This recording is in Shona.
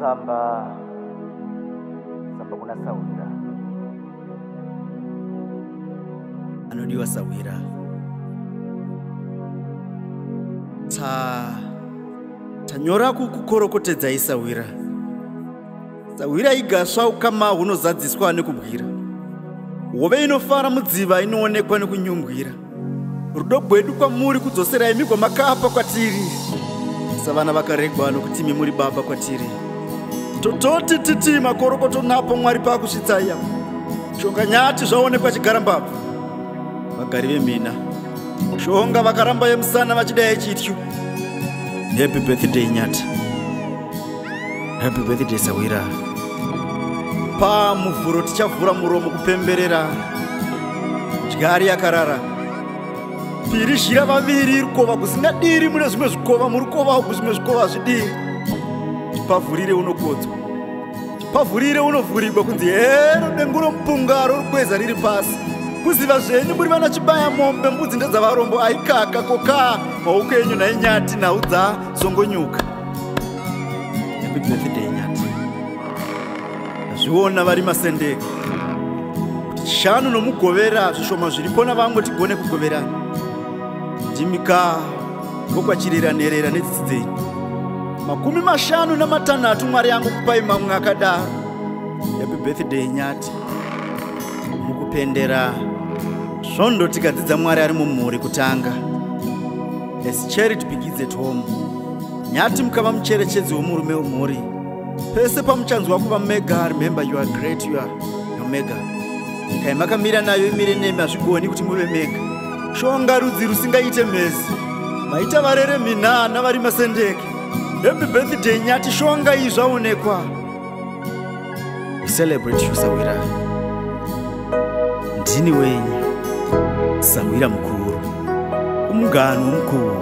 Tsamba, tsamba kuna Sahwira. Anodiwa Sahwira. Ta tanyora kukukorokotedzai Sahwira. Sahwira igasva ukama hunozadziswa nekubwira. Hove inofara mudziva inoonekwa nekunyumbwira. Rudo gwedu kwamuri kudzosera imi kwamakapa kwatiri. Savana vakaregwa nokuti imi muri baba kwatiri. Tototi titi makorokoto napo Mwari pakusvitsai apa. Shonga nyati zvaonekwa chigara mbabvu. Vagari vemhina. Shonga vakaramba yemusana vachida yechityu. Happy birthday Nyati. Happy birthday Sahwira. Pamuvhuro tichavhura muromo kupemberera. Dyari yakarara. Piri zhira vaviri rukova kusingadiri mune zvimwe zvikova murukova uku zvimwe zvikova zvidiri. Chipavhurire unokodzwa. Chipavhurire unovhurigwa kunzi hero dengu romupunga rorukweza riri pasi. Kuziva zvenyu muri vana chibaya mombe mbudzi ndedzavarombo aikaka koka maoko enyu nhai Nyati nhau dzazongonyuka. Happy birthday Nyati. Zviona vari masendeke. Kuti chishanu nomugovera zvishoma zviripo navamwe tigone kugoverana. Ndimika vokwachirera nherera nedzitsi dzenyu. 56 Mwari yangu kupai mamwe akadaro. Happy birthday Nyati. Mukupendera svondo tikadzidza Mwari ari mumhuri kutanga. As charity begins at home. Nyati mukava mucherechedzi wemurume wemhuri. Pese pamuchanzwa kuva mega, remember you are great, you are omega. Kai makamira nayo imire nemi hazvigoni kuti muve mega. Shonga rudzi rusingaite mhezi. Maita varere mhina navari masendeke. Happy birthday Nyati, shonga iyi zvaonekwa. We celebrate you Sahwira. Ndini wenyu Sahwira mukuru. Umugano mukuru.